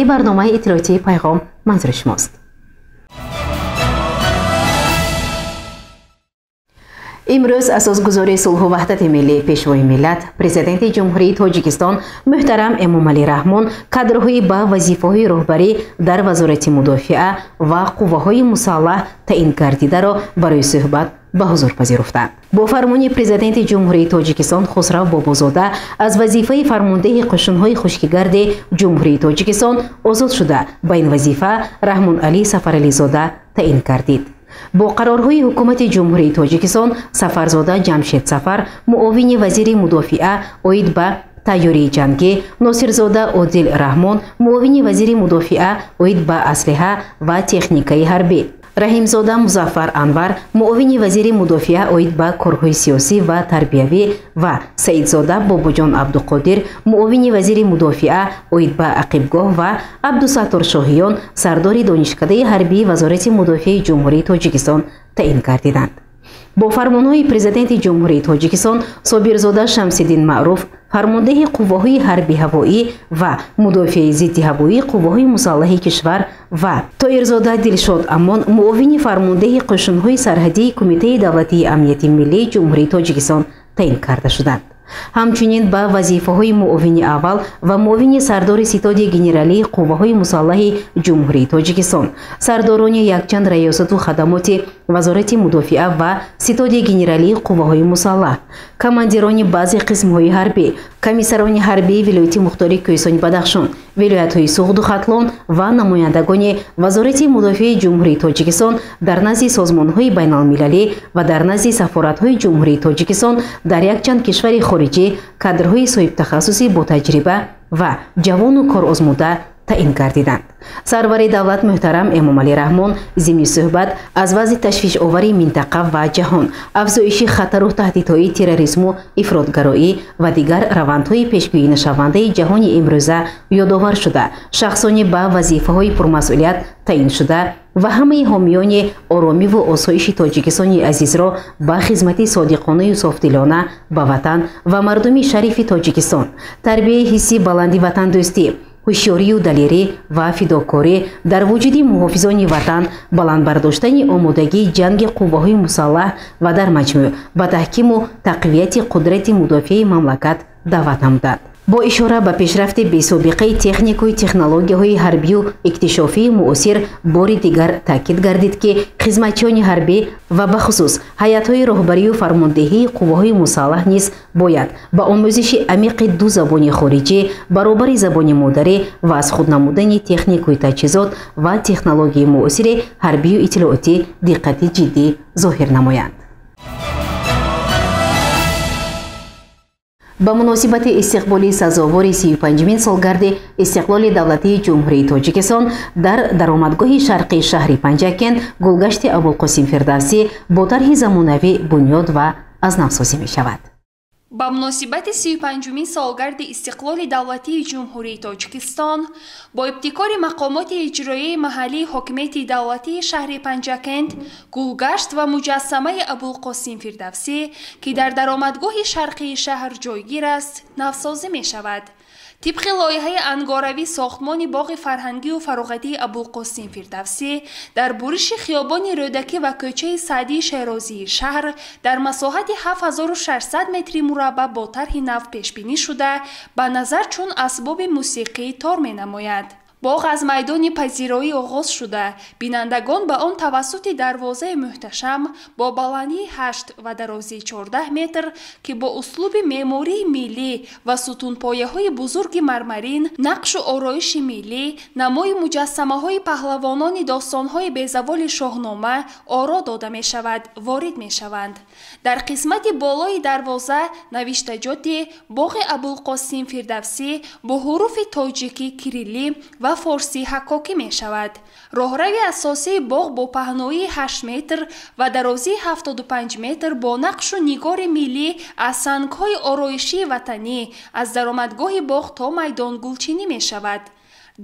Барномаи иттилоотии «Пайғом» манзури шумост. Имрӯз асосгузори сулҳу ваҳдати миллӣ, Пешвои миллат, Президенти Ҷумҳурии Тоҷикистон муҳтарам Эмомалӣ Раҳмон кадрҳои ба вазифаҳои роҳбарӣ дар Вазорати мудофиа ва қувваҳои мусаллаҳ таъин гардидаро барои суҳбат ба ҳузур пазируфтанд. Бо фармони Президенти Ҷумҳурии Тоҷикистон Хусрав Бобозода аз вазифаи фармондеҳи қӯшунҳои хушкигарди Ҷумҳурии Тоҷикистон озод шуда, ба ин вазифа Раҳмоналӣ Сафарализода таъин гардид. Бо қарорҳои Ҳукумати Ҷумҳурии Тоҷикистон Сафарзода Ҷамшед Сафар муовини вазири мудофиа оид ба тайёрии ҷангӣ, Носирзода Одил Раҳмон муовини вазири мудофиа оид ба аслиҳа ва техникаи ҳарбӣ, Раҳимзода Музаффар Анвар муовини вазири мудофиа оид ба корҳои сиёсӣ ва тарбиявӣ ва Саидзода Бобоҷон Абдуқодир муовини вазири мудофиа оид ба ақибгоҳ ва Абдусаттор Шоҳиён сардори Донишкадаи ҳарбии Вазорати мудофиаи Ҷумҳурии Тоҷикистон таъин гардиданд. Бо фармонҳои Президенти Ҷумҳурии Тоҷикистон Собирзода Шамсиддин Маъруф фармондеҳи қувваҳои ҳарби ҳавоӣ ва мудофиаи зидди ҳавоии қувваҳои мусаллаҳи кишвар ва Тоирзода Дилшод Амон муовини фармондеҳи қӯшунҳои сарҳадии Кумитаи давлатии амнияти миллии Ҷумҳурии Тоҷикистон таъин карда шуданд. Ҳамчунин ба вазифаҳои муовини аввал ва муовини сардори Ситоди генералии қувваҳои мусаллаҳи Ҷумҳурии Тоҷикистон, сардорони якчанд раёсату хадамоти Вазорати мудофиа ва Ситоди генералии қувваҳои мусаллаҳ, командирони баъзе қисмҳои ҳарбӣ, комиссарони ҳарбии вилояти мухтори Кӯҳистони Бадахшон, вилоятҳои Суғду Хатлон ва намояндагони Вазорати мудофиаи Ҷумҳурии Тоҷикистон дар назди созмонҳои байналмилалӣ ва дар назди сафоратҳои Ҷумҳурии Тоҷикистон дар якчанд кишвари хориҷӣ кадрҳои соҳибтахассуси ботаҷриба ва ҷавону корозмуда таъин гардиданд. Сарвари давлат муҳтарам Эмомалӣ Раҳмон зимни суҳбат аз вазъи ташвишовари минтақа ва ҷаҳон, афзоиши хатару таҳдидҳои терроризму ифротгароӣ ва дигар равандҳои пешгӯинашавандаи ҷаҳони имрӯза ёдовар шуда, шахсони ба вазифаҳои пурмасъулият таъиншуда ва ҳамаи ҳомиёни оромиву осоиши Тоҷикистони азизро ба хизмати содиқонаю софдилона ба ватан ва мардуми шарифи Тоҷикистон, тарбияи ҳисси баланди ватандӯстӣ, ҳушёрию далерӣ ва фидокорӣ дар вуҷуди муҳофизони ватан, баланд бардоштани омодагии ҷанги қувваҳои мусаллаҳ ва дар маҷмӯъ ба таҳкиму тақвияти қудрати мудофиаи мамлакат даъват намуданд. Бо ишора ба пешрафти бесобиқаи техникаю технологияҳои ҳарбию иктишофии муосир бори дигар таъкид гардид, ки хизматчиёни ҳарбӣ ва бахусус ҳайатҳои роҳбарию фармондеҳии қувваҳои мусаллаҳ низ бояд ба омӯзиши амиқи ду забони хориҷӣ баробари забони модарӣ ва аз худ намудани техникаю таҷҳизот ва технологияи муосири ҳарбию иттилоотӣ диққати ҷиддӣ зоҳир намоянд. Ба муносибати истиқболи сазовори 35-мин солгарди истиқлоли давлатии Ҷумҳурии Тоҷикистон дар даромадгоҳи шарқии шаҳри Панҷакент гулгашти Абулқосим Фирдавсӣ бо тарҳи замонавӣ бунёд ва аз навсозӣ мешавад. Ба муносибати 35-умин солгарди истиқлоли давлатии Ҷумҳурии Тоҷикистон бо ибтикори мақомоти иҷроияи маҳаллии ҳокимияти давлатии шаҳри Панҷакент гулгашт ва муҷассамаи Абулқосим Фирдавсӣ, ки дар даромадгоҳи шарқии шаҳр ҷойгир аст, навсозӣ мешавад. Тибқи лоиҳаи ангоравӣ сохтмони боғи фарҳангию фароғатии Абулқосим Фирдавсӣ дар буриши хиёбони Рӯдакӣ ва кӯчаи Саъдии Шерозии шаҳр дар масоҳати 7600 метри мураббаъ бо тарҳи нав пешбинӣ шуда, ба назар чун асбоби мусиқӣ тор менамояд. Боғ аз майдони пазироӣ оғоз шуда, бинандагон ба он тавассути дарвозаи муҳташам бо баландии 8 ва дарозии 14 метр, ки бо услуби меъмории миллӣ ва сутунпояҳои бузурги мармарин, нақшу ороиши миллӣ, намои муҷассамаҳои паҳлавонони достонҳои безаволи Шоҳнома оро дода мешавад, ворид мешаванд. Дар қисмати болои дарвоза навиштаҷоти «Боғи Абулқосим Фирдавсӣ» бо ҳуруфи тоҷикӣ кириллӣ ва форсӣ ҳаккокӣ мешавад. Роҳрави асосии боғ бо паҳноии 8 метр ва дарозии 75 метр бо нақшу нигори миллӣ аз сангҳои ороишии ватанӣ аз даромадгоҳи боғ то майдон гулчинӣ мешавад.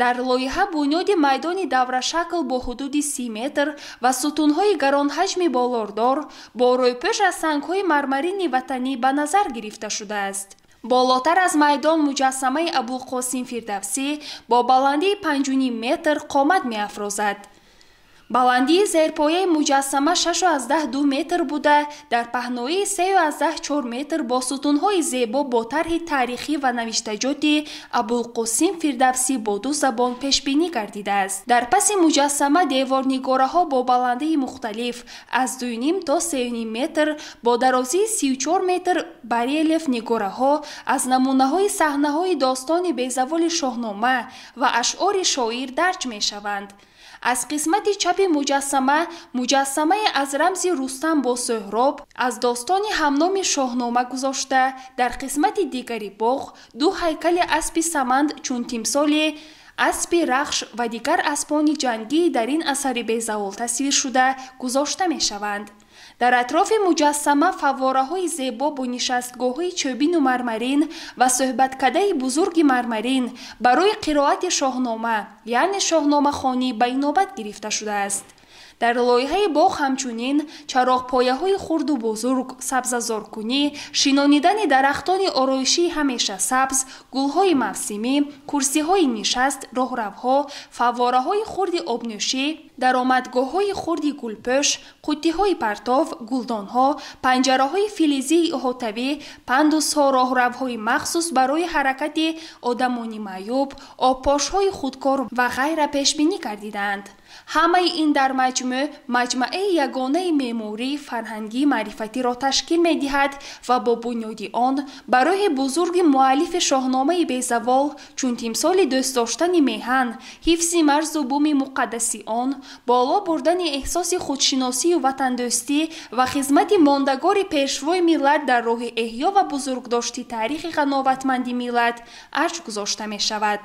Дар лоиҳа бунёди майдони даврашакл бо ҳудуди 30 метр ва сутунҳои гаронҳаҷми болордор бо рӯйпӯш аз сангҳои мармарини ватанӣ ба назар гирифта шудааст. Болотар аз майдон муҷассамаи Абулқосим Фирдавсӣ бо баландии 5,5 метр қомат меафрозад. Баландии зерпояи муҷассама 6,2 метр буда, дар паҳноии 3,4 метр бо сутунҳои зебо бо тарҳи таърихӣ ва навиштаҷоти Абулқосим Фирдавсӣ бо ду забон пешбинӣ гардидааст. Дар паси муҷассама деворнигораҳо бо баландии мухталиф аз 2,5 то 3,5 метр бо дарозии 34 метр барельеф нигораҳо аз намунаҳои саҳнаҳои достони безаволи Шоҳнома ва ашъори шоир дарҷ мешаванд. Аз қисмати чапи муҷассама муҷассамае аз рамзи Рустам бо Суҳроб аз достони ҳамноми Шоҳнома гузошта, дар қисмати дигари боғ ду ҳайкали аспи саманд чун тимсоли аспи Рахш ва дигар аспони ҷангии дар ин асари безавол тасвир шуда гузошта мешаванд. Дар атрофи муҷассама фаввораҳои зебо бо нишастгоҳҳои чӯбину мармарин ва суҳбаткадаи бузурги мармарин барои қироати Шоҳнома, яъне шоҳномахонӣ ба инобат гирифта шудааст. Дар лоиҳаи боғ ҳамчунин чароғпояҳои хурду бузург, сабзазоркунӣ, шинонидани дарахтони ороишии ҳамеша сабз, гулҳои мавсимӣ, курсиҳои нишаст, роҳравҳо, фаввораҳои хурди обнӯшӣ, даромадгоҳҳои хурди гулпӯш, қуттиҳои партов, гулдонҳо, панҷараҳои филизии иҳотавӣ, пандусҳо, роҳравҳои махсус барои ҳаракати одамони маъюб, обпошҳои худкор ва ғайра пешбинӣ гардидаанд. Ҳамаи ин дар маҷмӯъ маҷмӯаи ягонаи меъморӣ, фарҳангӣ, маърифатиро ташкил медиҳад ва бо бунёди он ба рӯҳи бузурги муаллифи Шоҳномаи безавол чун тимсоли дӯст доштани меҳан, ҳифзи марзу буми муқаддаси он, боло бурдани эҳсоси худшиносию ватандӯстӣ ва хизмати мондагори пешвои миллат дар роҳи эҳё ва бузургдошти таърихи ғановатманди миллат арҷ гузошта мешавад.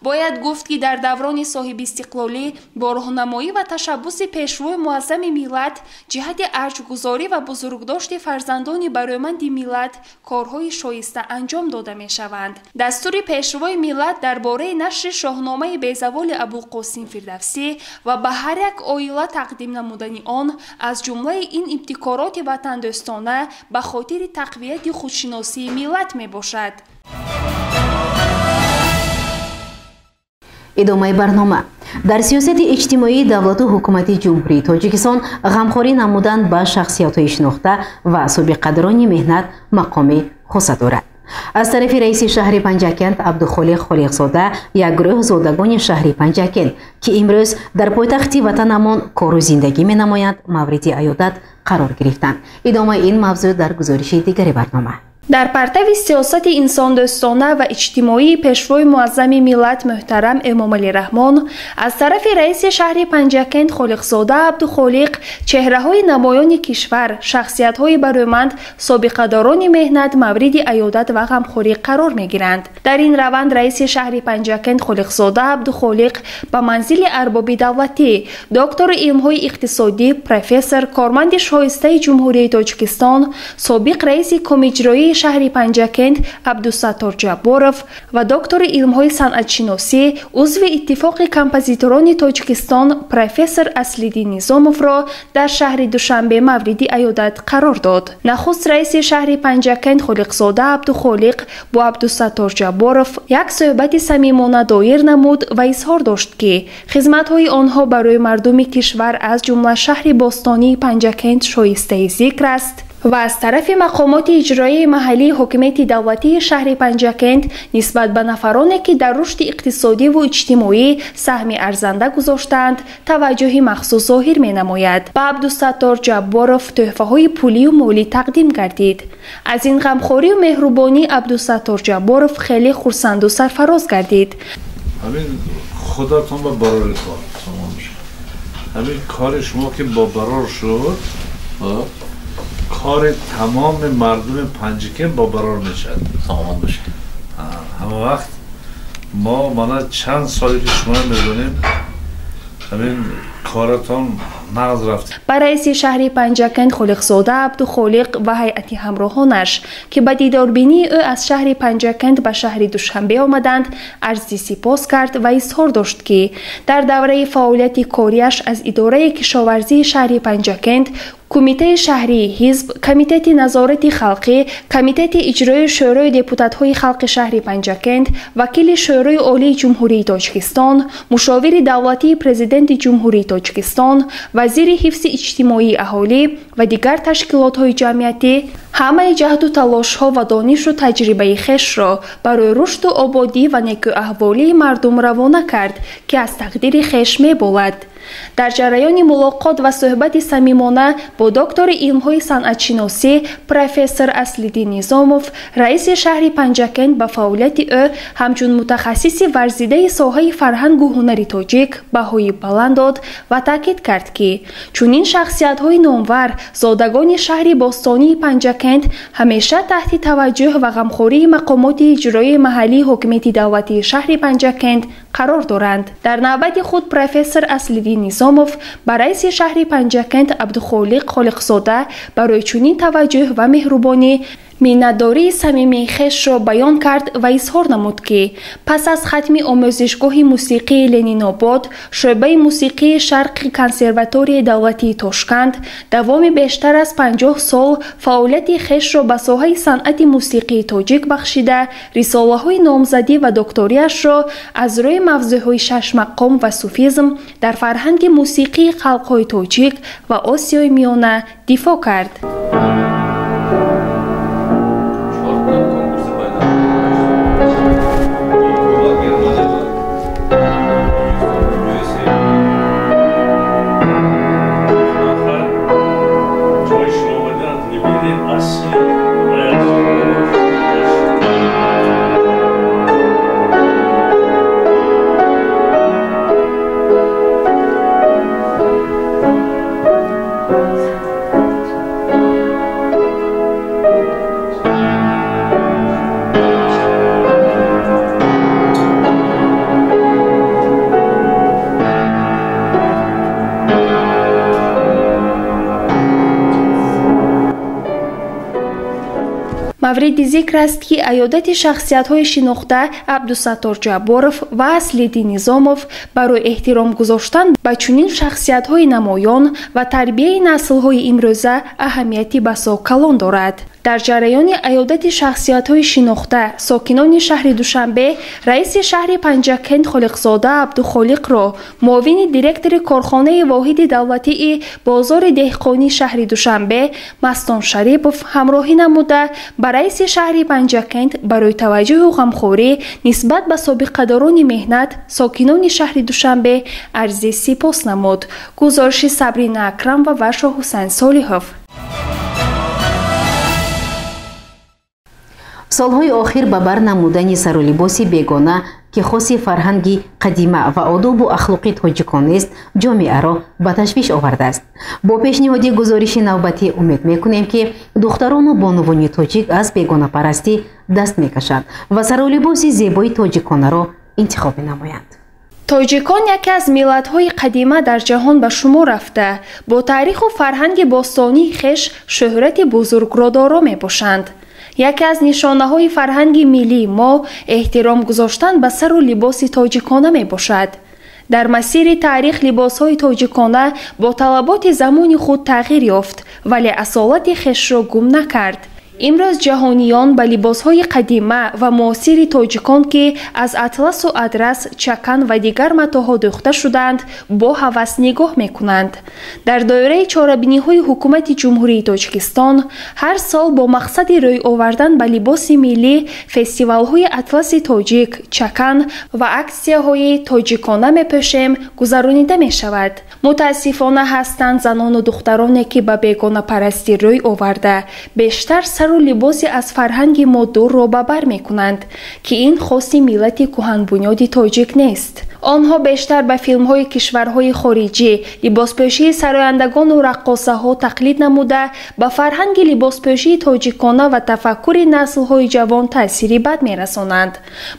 Бояд гуфт, ки дар даврони соҳибистиқлолӣ бо роҳнамоӣ ва ташаббуси пешвои муаззами миллат ҷиҳати арҷгузорӣ ва бузургдошти фарзандони барӯманди миллат корҳои шоиста анҷом дода мешаванд. Дастури пешвои миллат дар бораи нашри Шоҳномаи безаволи Абулқосим Фирдавсӣ ва ба ҳар як оила тақдим намудани он аз ҷумлаи ин ибтикороти ватандӯстона ба хотири тақвияти худшиносии миллат мебошад. Идомаи барнома. Дар сиёсати иҷтимоии давлату ҳукумати Ҷумҳурии Тоҷикистон ғамхорӣ намудан ба шахсиятҳои шинохта ва собиққадрони меҳнат мақоми хоса дорад. Аз тарафи раиси шаҳри Панҷакент Абдухолиқ Холиқзода як гурӯҳ зодагони шаҳри Панҷакент, ки имрӯз дар пойтахти ватанамон кору зиндагӣ менамоянд, мавриди аёдат қарор гирифтанд. Идомаи ин мавзӯъ дар гузориши дигари барнома. Дар партави сиёсати инсондӯстона ва иҷтимоии пешвои муаззами миллат муҳтарам Эмомалӣ Раҳмон аз тарафи раиси шаҳри Панҷакент Холиқзода Абдухолиқ чеҳраҳои намоёни кишвар, шахсиятҳои барӯманд, собиқадорони меҳнат мавриди аёдат ва ғамхорӣ қарор мегиранд. Дар ин раванд раиси шаҳри Панҷакент Холиқзода Абдухолиқ ба манзили арбоби давлатӣ, доктори илмҳои иқтисодӣ, профессор, корманди шоистаи Ҷумҳурии Тоҷикистон, собиқ раиси комиҷроии шаҳри Панҷакент Абдусаттор Ҷабборов ва доктори илмҳои санъатшиносӣ, узви Иттифоқи композиторони Тоҷикистон профессор Аслиддин Низомовро дар шаҳри Душанбе мавриди аёдат қарор дод. Нахуст раиси шаҳри Панҷакент Холиқзода Абдухолиқ бо Абдусаттор Ҷабборов як суҳбати самимона доир намуд ва изҳор дошт, ки хизматҳои онҳо барои мардуми кишвар аз ҷумла шаҳри бостонии Панҷакент шоистаи зикр аст ва аз тарафи мақомоти иҷроияи маҳаллии ҳокимияти давлатии шаҳри Панҷакент нисбат ба нафароне, ки дар рушди иқтисодиву иҷтимоӣ саҳми арзанда гузоштаанд, таваҷҷӯҳи махсус зоҳир менамояд. Ба Абдусаттор Ҷабборов тӯҳфаҳои пулию молӣ тақдим гардид. Аз ин ғамхорию меҳрубонӣ Абдусаттор Ҷабборов хеле хурсанду сарфароз гардид. Ҳамин худатон ба барори кор ҳамин кори шумо ки бо барор шуд, кори тамоми мардуми Панҷакент бо барор мешавад. Саломат бошед. Ҳама вақт мо мана чанд соле ки шумо медонем, ҳамин Коратон нағз рафт. Ба раиси шаҳри Панҷакент Холиқзода Абдухолиқ ва ҳайати ҳамроҳонаш, ки ба дидорбинии ӯ аз шаҳри Панҷакент ба шаҳри Душанбе омаданд, арзи сипос кард ва изҳор дошт, ки дар давраи фаъолияти кориаш аз идораи кишоварзии шаҳри Панҷакент, Кумитаи шаҳрии ҳизб, Комитети назорати халқӣ, Комитети иҷроии Шӯрои депутатҳои халқи шаҳри Панҷакент, вакили Шӯрои Олии Ҷумҳурии Тоҷикистон, мушовири давлатии Президенти Ҷумҳурии Тоҷикистон, вазири ҳифзи иҷтимоии аҳолӣ ва дигар ташкилотҳои ҷамъиятӣ ҳамаи ҷаҳду талошҳо ва донишу таҷрибаи хешро барои рушду ободӣ ва некӯаҳволии мардум равона кард, ки аз тақдири хеш меболад. Дар ҷараёни мулоқот ва суҳбати самимона бо доктори илмҳои санъатшиносӣ профессор Аслиддин Низомов, раиси шаҳри Панҷакент ба фаъолияти ӯ ҳамчун мутахассиси варзидаи соҳаи фарҳангу ҳунари тоҷик баҳои баланд дод ва таъкид кард, ки чунин шахсиятҳои номвар зодагони шаҳри бостонии Панҷакент ҳамеша таҳти таваҷҷӯҳ ва ғамхории мақомоти иҷроии маҳаллии ҳокимияти давлатии шаҳри Панҷакент қарор доранд. Дар навбати худ профессор Аслиддин Низомов ба раиси шаҳри Панҷакент Абдухолиқ Холиқзода барои чунин таваҷҷӯҳ ва меҳрубонӣ миннатдории самимии хешро баён кард ва изҳор намуд, ки пас аз хатми омӯзишгоҳи мусиқии Ленинобод, шӯъбаи мусиқии Шарқи консерваторияи давлатии Тошканд давоми бештар аз 50 сол фаъолияти хешро ба соҳаи санъати мусиқии тоҷик бахшида, рисолаҳои номзадӣ ва докториашро аз рӯи мавзӯъҳои шашмақом ва суфизм дар фарҳанги мусиқии халқҳои тоҷик ва Осиёи Миёна дифоъ кард. Мавриди зикр аст, ки аёдати шахсиятҳои шинохта Абдусаттор Ҷабборов ва Аслиддин Низомов барои эҳтиром гузоштан ба чунин шахсиятҳои намоён ва тарбияи наслҳои имрӯза аҳамияти басо калон дорад. Дар ҷараёни аёдати шахсиятҳои шинохта сокинони шаҳри Душанбе раиси шаҳри Панҷакент Холиқзода Абдухолиқро муовини директори корхонаи воҳиди давлатии бозори деҳқонии шаҳри Душанбе Мастон Шарипов ҳамроҳӣ намуда, ба раиси шаҳри Панҷакент барои таваҷҷӯҳу ғамхорӣ нисбат ба собиқадорони меҳнат сокинони шаҳри Душанбе арзи сипос намуд. Гузориши Сабрина Акрамова ва Шоҳҳусайн Солиҳов. Солҳои охир ба бар намудани сару либоси бегона, ки хоси фарҳанги қадима ва одобу ахлоқи тоҷикон нест, ҷомеаро ба ташвиш овардааст. Бо пешниҳоди гузориши навбатӣ умед мекунем, ки духтарону бонувони тоҷик аз бегонапарастӣ даст мекашанд ва сару либоси зебои тоҷиконаро интихоб менамоянд. Тоҷикон яке аз миллатҳои қадима дар ҷаҳон ба шумор рафта, бо таъриху фарҳанги бостонии хеш шӯҳрати бузургро доро мебошанд. Яке аз нишонаҳои фарҳанги миллии мо эҳтиром гузоштан ба сару либоси тоҷикона мебошад. Дар масири таърих либосҳои тоҷикона бо талаботи замони худ тағйир ёфт, вале асолати хешро гум накард. Имрӯз ҷаҳониён ба либосҳои қадима ва муосири тоҷикон, ки аз атласу адрас, чакан ва дигар матоъҳо дӯхта шудаанд, бо ҳавас нигоҳ мекунанд. Дар доираи чорабиниҳои ҳукумати Ҷумҳурии Тоҷикистон ҳар сол бо мақсади рӯй овардан ба либоси миллӣ фестивалҳои атласи тоҷик, чакан ва аксияҳои тоҷикона мепӯшем гузаронида мешавад. Мутаассифона ҳастанд занону духтароне, ки ба бегонапарастӣ рӯй оварда, бештар сару либоси аз фарҳанги мо дурро ба бар мекунанд, ки ин хоси миллати кӯҳанбунёди тоҷик нест. Онҳо бештар ба филмҳои кишварҳои хориҷӣ, либоспӯшии сарояндагону раққосаҳо тақлид намуда, ба фарҳанги либоспӯшии тоҷикона ва тафаккури наслҳои ҷавон таъсири бад мерасонанд.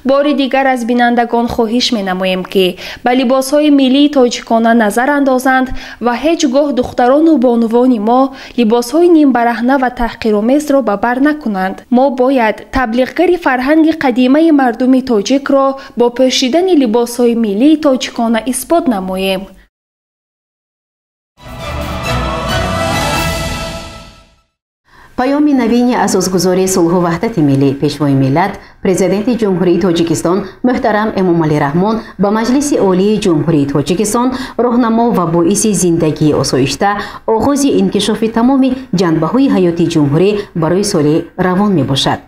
Бори дигар аз бинандагон хоҳиш менамоем, ки ба либосҳои миллии тоҷикона назар андозанд ва ҳеҷ гоҳ духтарону бонувони мо либосҳои нимбараҳна ва таҳқиромезро ба бар накунанд. Мо бояд таблиғгари фарҳанги қадимаи мардуми тоҷикро бо пӯшидани либосҳои миллии тоҷикона исбот намоем. Паёми навини асосгузори сулҳу ваҳдати миллӣ, Пешвои миллат, Президенти Ҷумҳурии Тоҷикистон муҳтарам Эмомалӣ Раҳмон ба Маҷлиси Олии Ҷумҳурии Тоҷикистон роҳнамо ва боиси зиндагии осоишта, оғози инкишофи тамоми ҷанбаҳои ҳаёти ҷумҳурӣ барои соли равон мебошад.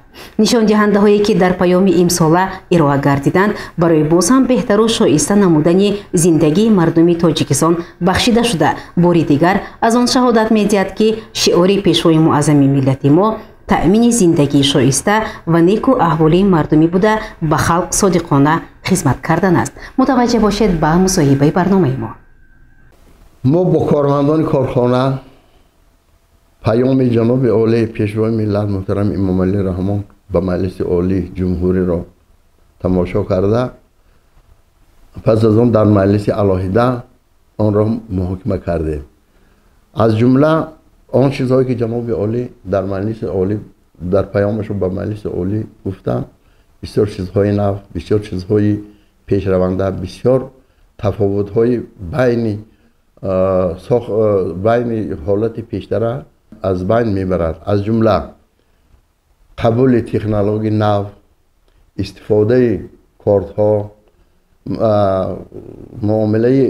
Нишондиҳандаҳое ки дар паёми имсола ироа гардиданд, барои боз ҳам беҳтару шоиста намудани зиндагии мардуми Тоҷикистон бахшида шуда, бори дигар аз он шаҳодат медиҳад, ки шиори Пешвои муаззами миллати мо таъмини зиндагии шоиста ва неку аҳволии мардумӣ буда, ба халқ содиқона хизмат кардан аст. Мутаваҷҷеҳ бошед ба мусоҳибаи барномаи мо. Мо бо кормандони корхона паёми ҷаноби олии Пешвои миллат муҳтарам Эмомалӣ Раҳмон ба Маҷлиси Олии Ҷумҳуриро тамошо карда, пас аз он дар маҷлиси алоҳида онро муҳокима кардем. Аз ҷумла он чизҳое ки ҷаноби олӣ дар Маҷлиси Олӣ дар паёмашон ба Маҷлиси Олӣ гуфтанд, бисёр чизҳои нав, бисёр чизҳои пешраванда, бисёр тафовутҳои байни ҳолати пештара аз байн мебарад. Аз ҷумла қабули технологияи нав, истифодаи кортҳо, муомилаи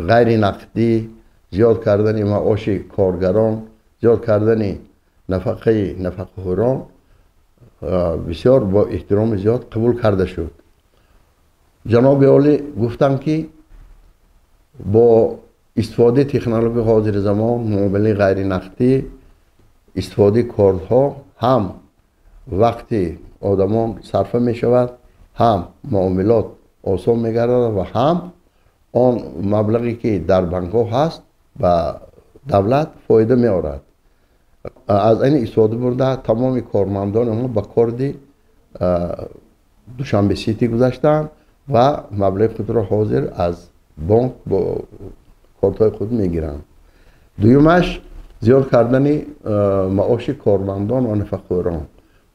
ғайринақдӣ, зиёд кардани маоши коргарон, зиёд кардани нафақаи нафақахӯрон бисёр бо эҳтироми зиёд қабул карда шуд. Ҷаноби олӣ гуфтанд, ки бо истифодаи технологияи ҳозири замон, муомилаи ғайринақдӣ, истифодаи кортҳо ҳам вақти одамон сарфа мешавад, ҳам муомилот осон мегардад ва ҳам он маблағе ки дар банкҳо ҳаст ба давлат фоида меорад. Аз ин истифода бурда тамоми кормандони мо ба корди Душанбе Сити гузаштанд ва маблағи худро ҳозир аз бонк бо кортҳои худ мегиранд. Дуюмаш зиёд кардани маоши кормандон ва нафақахӯрон.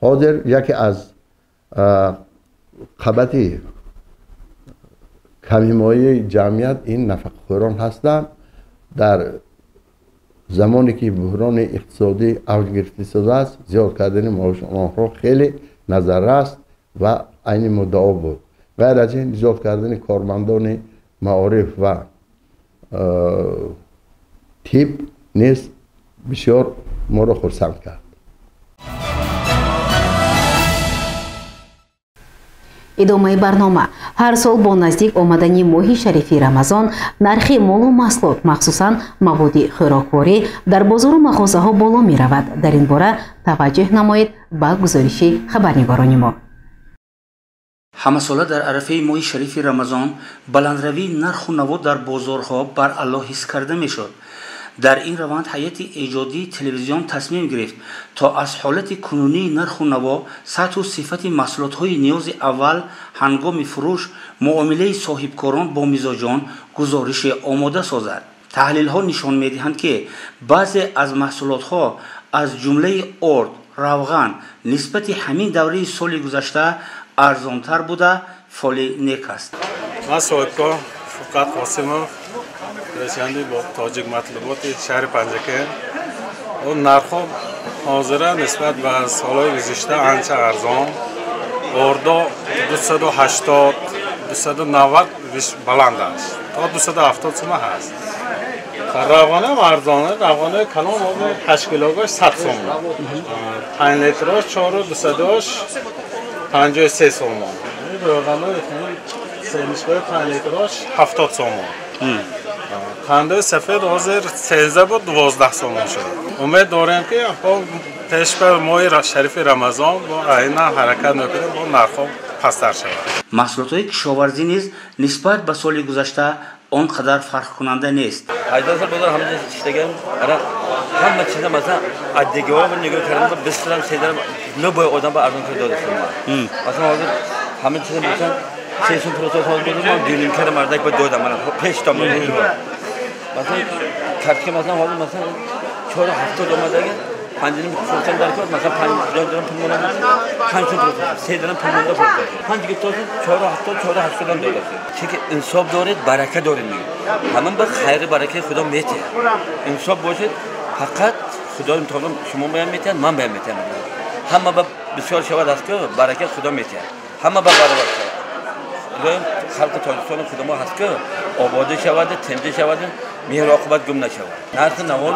Ҳозир яке аз қабати камҳимояи ҷамъият ин нафақахӯрон ҳастанд. Дар замоне ки буҳрони иқтисодӣ авҷ гирифта истодааст, зиёд кардани маоши онҳо хеле назаррас ва айни муддао буд. Ғайр аз ин зиёд кардани кормандони маориф ва тиб низ бисёр моро хурсанд кард. Идомаи барнома. Ҳар сол бо наздик омадани моҳи шарифи Рамазон нархи молу маҳсулот, махсусан маводи хӯрокворӣ дар бозору мағозаҳо боло меравад. Дар ин бора таваҷҷӯҳ намоед ба гузориши хабарнигорони мо. Ҳамасола дар арафаи моҳи шарифи Рамазон баландравии нарху наво дар бозорҳо баръало ҳис карда мешуд. Дар ин раванд ҳайати эҷодии телевизион тасмим гирифт, то аз ҳолати кунунии нарху наво, сатҳу сифати маҳсулотҳои ниёзи аввал ҳангоми фурӯш, муомилаи соҳибкорон бо мизоҷон гузорише омода созад. Таҳлилҳо нишон медиҳанд, ки баъзе аз маҳсулотҳо аз ҷумлаи орд, равған нисбати ҳамин давраи соли гузашта арзонтар буда, фоли нек аст. Ман соҳибкор Фурқат Қосимов, рӯзянди бо тоҷик матлуботи шаҳри Панҷакент. Он нархҳо ҳозира нисбат ба солҳои гузашта анча арзон. Ордо 280, 290 баланд аст, то 270 сума ҳаст. Равғанам арзона, равғанаи калон 8 килогаш 100 сомон, 5 литрош 4253 сомон, равғанаи семишкои 5 литрош 70 сомон. Қандаи сафед ҳозир 13 буд, 12 сомон шуд. Умед дорем, ки пеш ба моҳи шарифи Рамазон бо айна ҳаракат мекунем, бо нархҳо пасттар шавад. Маҳсулотҳои кишоварзӣ низ нисбат ба соли гузашта он қадар фарқкунанда нест. 18 сол бозор ҳама чиз ара ҳама чиза масалан аз дигарон нигоҳ кардам 20 дирам 30 дирам любой одам ба арзон карда додастам. Масалан ҳозир ҳама чиза масалан 300 процент ҳозир додам, ман дюним кардам, мардак ба додам, мана пеш там. Масалан картка масалан ҳозир масалан 4.70 омадаги 5 фурӯхтан дар кор, масалан 5 дирам пул монда, 5 фурӯхтан, 3 дирам пул монда фурӯхтан. 5 гирифтаст 4.70 4.80 додааст. Чунки инсоф доред, барака доред мегӯяд. Ҳамон ба хайри баракаи Худо метиҳад. Инсоф бошед, фақат Худои таоло шумо баям метиҳад, ман баям метиҳам. Ҳама ба бисёр шавад аст ки баракаи Худо метиҳад. Ҳама ба баробар шавад. Илоҳим халқи Тоҷикистони худи мо ҳаст ки ободӣ шавад, тинҷӣ шавад, меҳру оқибат гум нашавад. Нархи навол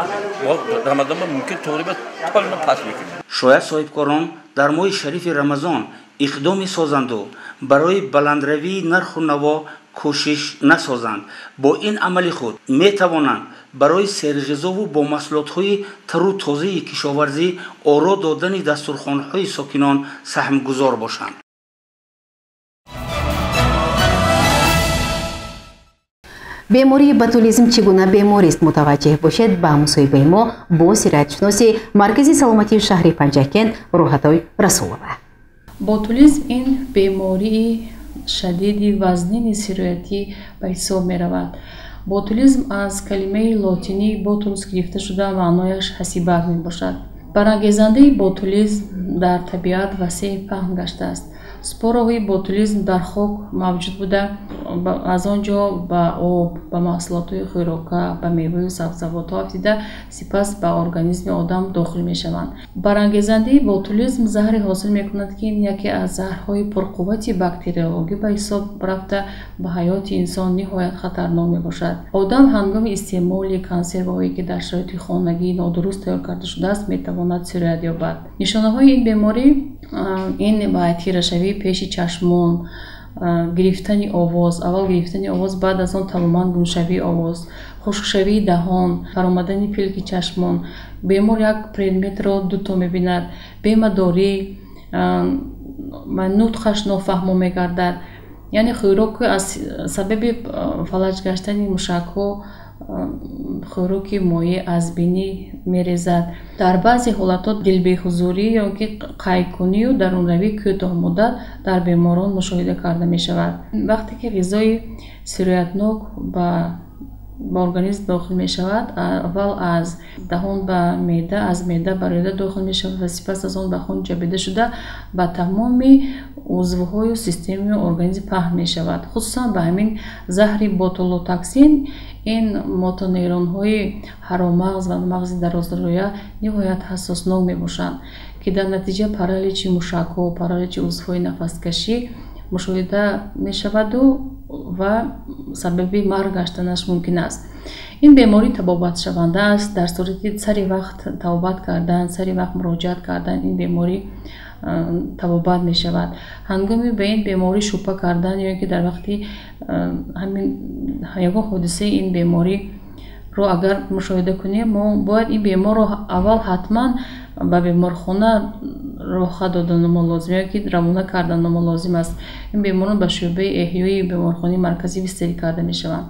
Рамазон мумкин тоғри ба толма паст мекунад. Шояд соҳибкорон дар моҳи шарифи Рамазон иқдоме созанду барои баландравии нарху наво кӯшиш насозанд. Бо ин амали худ метавонанд барои серғизову бо маҳсулотҳои тару тозаи кишоварзӣ оро додани дастурхонҳои сокинон саҳмгузор бошанд. Бемории ботулизм чӣ гуна беморист мутаваҷҷеҳ бошед ба мусоҳибаи мо бо сироятшиноси Маркази саломатии шаҳри Панҷакент Рӯҳатой Расулова. Ботулизм ин бемории шадиди вазнини сироятӣ ба ҳисоб меравад. Ботулизм аз калимаи лотинӣ ботулус гирифта шуда, маънояш ҳасибат мебошад. Барангезандаи ботулизм дар табиат васеъ паҳн гаштааст. Спораҳои ботулизм дар хок мавҷуд буда, аз он ҷо ба об, ба маҳсулотҳои хӯрока, ба меваю сабзавотҳо афтида, сипас ба организми одам дохил мешаванд. Барангезандаи ботулизм заҳре ҳосил мекунад, ки ин яке аз заҳрҳои пурқуввати бактериологӣ ба ҳисоб рафта, ба ҳаёти инсон ниҳоят хатарнок мебошад. Одам ҳангоми истеъмоли консерваҳое, ки дар шароити хонагӣ нодуруст тайёр карда шудааст, метавонад сироят ёбад. Нишонаҳои ин беморӣ ин ба тирашавии пеши чашмон, гирифтани овоз, аввал гирифтани овоз, баъд аз он тамоман гумшавии овоз, хушкшавии даҳон, фаромадани пилки чашмон. Бемор як предметро дуто мебинад, бемадорӣ, нутқаш нофаҳмо мегардад. Яъне хӯрок аз сабаби фалаҷ гаштани мушакҳо хӯроки моеъ аз бинӣ мерезад. Дар баъзе ҳолатҳо дилбеҳузурӣ ё ки қайкунию дарунравии кӯтоҳмуддат дар беморон мушоҳида карда мешавад. Вақте ки ғизои сироятнок ба организм дохил мешавад, аввал аз даҳон ба меъда, аз меъда ба рӯда дохил мешавад ва сипас аз он ба хун ҷабида шуда ба тамоми узвҳою системаи организм паҳн мешавад. Хусусан ба ҳамин заҳри ботулотоксин ин мотонейронҳои ҳароммағз ва мағзи дарозрӯя ниҳоят ҳассоснок мебошанд, ки дар натиҷа параличи мушакҳо, параличи узвҳои нафаскашӣ мушоҳида мешаваду ва сабаби марг гаштанаш мумкин аст. Ин беморӣ табобатшаванда аст. Дар сурати сари вақт табобат кардан, сари вақт муроҷиат кардан, ин беморӣ табобат мешавад. Ҳангоми ба ин беморӣ шубҳа кардан ё ки дар вақти ҳамин ягон ҳодисаи ин бемориро агар мушоҳида кунем, мо бояд ин беморро аввал ҳатман ба беморхона роҳхат доданамо лозим ё ки равона карданамо лозим аст. Ин беморон ба шӯъбаи эҳёи беморхонаи марказӣ бистарӣ карда мешаванд.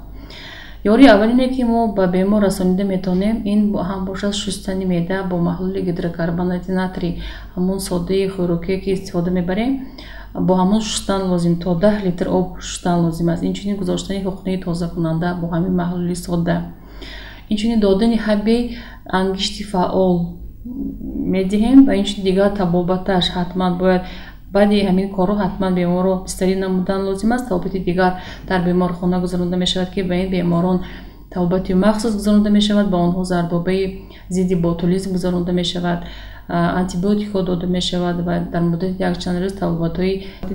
Ёрии аввалине ки мо ба бемор расонида метавонем, ин ҳам бошад шустани меъда бо маҳлули гидрокарбонати натрий, ҳамон содаи хӯрокие ки истифода мебарем, бо ҳамон шустан лозим, то 10 литр об шустан лозим аст. Инчунин гузоштани ҳуқнаи тозакунанда бо ҳамин маҳлули сода. Инчунин додани ҳабби ангишти фаъол медиҳем ва инчунин дигар табобаташ ҳатман бояд баъди ҳамин корҳо ҳатман беморро бистарӣ намудан лозим аст. Табобати дигар дар беморхона гузаронда мешавад, ки ба ин беморон табобати махсус гузаронда мешавад, ба онҳо зардобаи зидди ботулизм гузаронда мешавад, антибиотикҳо дода мешавад ва дар муддати якчанд рӯз табобатҳои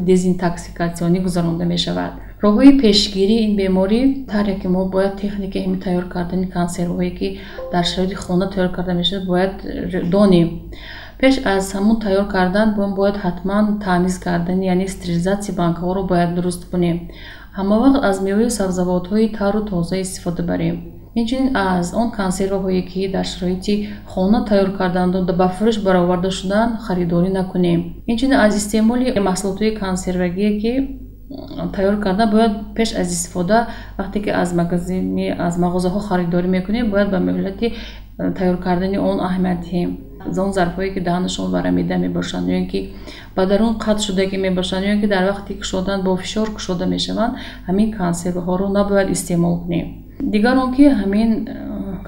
дезинтоксикатсионӣ гузаронда мешавад. Роҳҳои пешгирии ин беморӣ ҳар яке мо бояд техникаи ҳамин тайёр кардани консервҳое ки дар шароити хона тайёр карда мешавад бояд донем. Пеш аз ҳамун тайёр кардан бояд ҳатман таъмиз кардани, яъне стерилизатсияи банкаҳоро бояд дуруст кунем. Ҳама вақт аз меваю сабзавотҳои тару тоза истифода барем. Инчунин аз он консерваҳое, ки дар шароити хона тайёр карданду ба фурӯш бароварда шудаанд, харидорӣ накунем. Инчунин аз истеъмоли маҳсулотҳои консервагие, ки тайёр карда, бояд пеш аз истифода, вақте ки аз магазини аз мағозаҳо харидорӣ мекунем, бояд ба муҳлати тайёр кардани он аҳамият диҳем. Он зарфҳое, ки даҳанашон варамида мебошанд ё ин ки ба дарун қатъ шудагӣ мебошанд, ё ин ки дар вақти кушодан бо фишор кушода мешаванд, ҳамин консерваҳоро набояд истеъмол кунем. Дигар он ки ҳамин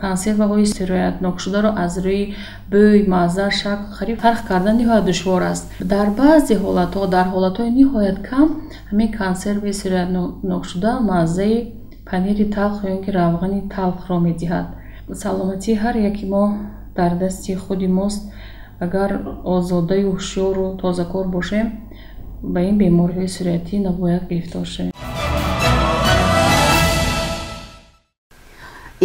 консерваҳои сироятнокшударо аз рӯи бӯй, мазза, шакл харид фарқ кардан ниҳоят душвор аст. Дар баъзе ҳолатҳо, дар ҳолатҳои ниҳоят кам, ҳамин консерваи сироятнокшуда маззаи панири талх ё ин ки равғани талхро медиҳад. Саломатии ҳар яки мо дар дасти худи мост. Агар озодаю ҳушёру тозакор бошем, ба ин бемориҳои сироятӣ набояд гирифтор шавем.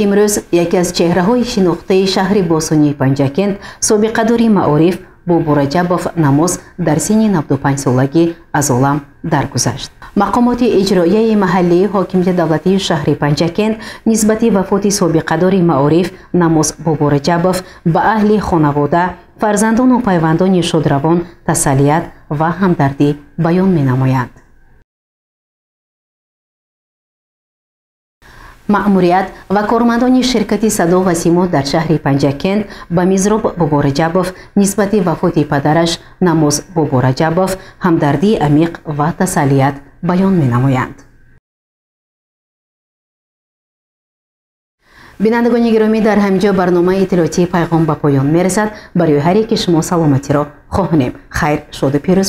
Имрӯз яке аз чеҳраҳои шинохтаи шаҳри бостонии Панҷакент, собиқадори маориф Бобураҷабов Намоз дар синни 95 солагӣ аз олам даргузашт. Мақомоти иҷроияи маҳаллии ҳокимияти давлатии шаҳри Панҷакент нисбати вафоти собиқадори маориф Намоз Бобураҷабов ба аҳли хонавода, фарзандону пайвандони шодравон тасаллият ва ҳамдардӣ баён менамоянд. Маъмурият ва кормандони ширкати Садо ва Симо дар шаҳри Панҷакент ба Мизроб Бобораҷабов нисбати вафоти падараш Намоз Бобораҷабов ҳамдардии амиқ ва тасаллият баён менамоянд. Бинандагони гиромӣ, дар ҳамин ҷо барномаи иттилоотии Пайғом ба поён мерасад. Барои ҳар яки шумо саломатиро хоҳонем. Хайр, шоду пирӯз.